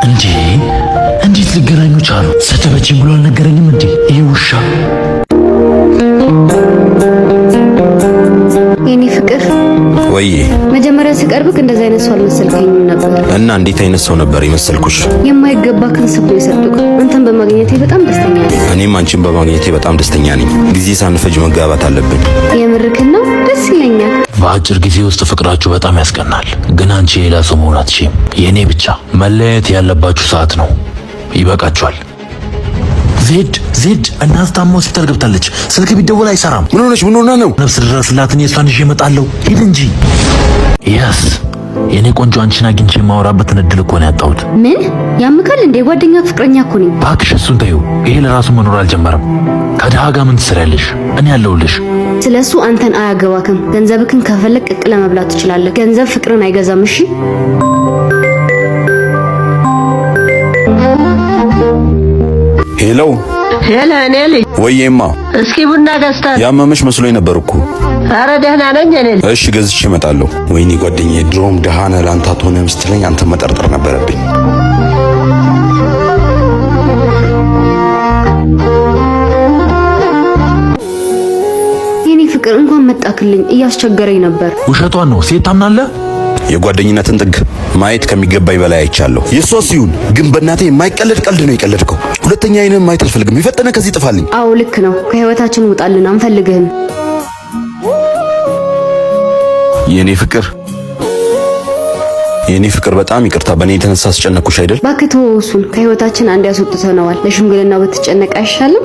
እንዴ፣ እንዴት ሊገናኙ ቻሉ? ሰደበችኝ ብሎ አልነገረኝም እንዴ? ይሄ ውሻ። የኔ ፍቅር። ወይ። መጀመሪያ ስቀርብክ እንደዚህ አይነት ሰው አልመሰልከኝም ነበር። እና እንዴት አይነት ሰው ነበር የመሰልኩሽ? የማይገባክን ስም ነው የሰጡክ። አንተን በማግኘቴ በጣም ደስተኛ ነኝ። እኔም አንቺን በማግኘቴ በጣም ደስተኛ ነኝ። ጊዜ ሳንፈጅ መጋባት አለብን። የምርክን ነው? ደስ ይለኛል። በአጭር ጊዜ ውስጥ ፍቅራችሁ በጣም ያስቀናል። ግን አንቺ የሌላ ሰው መሆን አትችይም። የኔ ብቻ። መለያየት ያለባችሁ ሰዓት ነው። ይበቃችኋል። ዜድ፣ ዜድ፣ እናት ታማ ሆስፒታል ገብታለች። ስልክ ቢደወል አይሰራም። ምን ሆነች? ምን ሆና ነው? ነፍስ ድረስላት፣ እኔ እሷን ይዤ እመጣለሁ። ሂድ እንጂ። Yes፣ የኔ ቆንጆ፣ አንቺን አግኝቼ የማወራበትን እድል እኮ ነው ያጣሁት። ምን ያምካል እንዴ? ጓደኛ ፍቅረኛ እኮ ነኝ። እባክሽ እሱን ተይው። ይሄ ለራሱ መኖር አልጀመረም። ከድሃ ጋር ምን ትሰሪያለሽ? እኔ ያለሁልሽ። ስለሱ አንተን አያገባክም። ገንዘብክን ከፈለግ ቅቅለ መብላት ትችላለህ። ገንዘብ ፍቅርን አይገዛም። እሺ። ሄሎ። ሄሎ፣ እኔ ልጅ። ወይዬማ። እስኪ ቡና ገዝተህ ያመመሽ መስሎኝ ነበር እኮ። ኧረ ደህና ነኝ እኔ ልጅ። እሺ፣ ገዝቼ እመጣለሁ። ወይኔ ጓደኛዬ፣ ድሮም ድሃ ነህ ለአንተ አትሆንም ስትለኝ አንተ መጠርጠር ነበረብኝ። የኔ ፍቅር፣ እንኳን መጣክልኝ። እያስቸገረኝ ነበር። ውሸቷን ነው። ሴት ታምናለህ? የጓደኝነትን ጥግ ማየት ከሚገባኝ በላይ አይቻለሁ። የሷስ ይሁን፣ ግን በእናቴ የማይቀለድ ቀልድ ነው የቀለድከው። ሁለተኛ አይንህን ማየት አልፈልግም። የፈጠነ ከዚህ ጥፋልኝ። አዎ ልክ ነው። ከህይወታችን ውጣልን፣ አንፈልግህም። የኔ ፍቅር፣ የኔ ፍቅር፣ በጣም ይቅርታ፣ በእኔ የተነሳ አስጨነቅኩሽ አይደል? እባክህ ተወው እሱን። ከህይወታችን አንድ ያስወጥተነዋል። ለሽምግልናው ብትጨነቅ አይሻልም?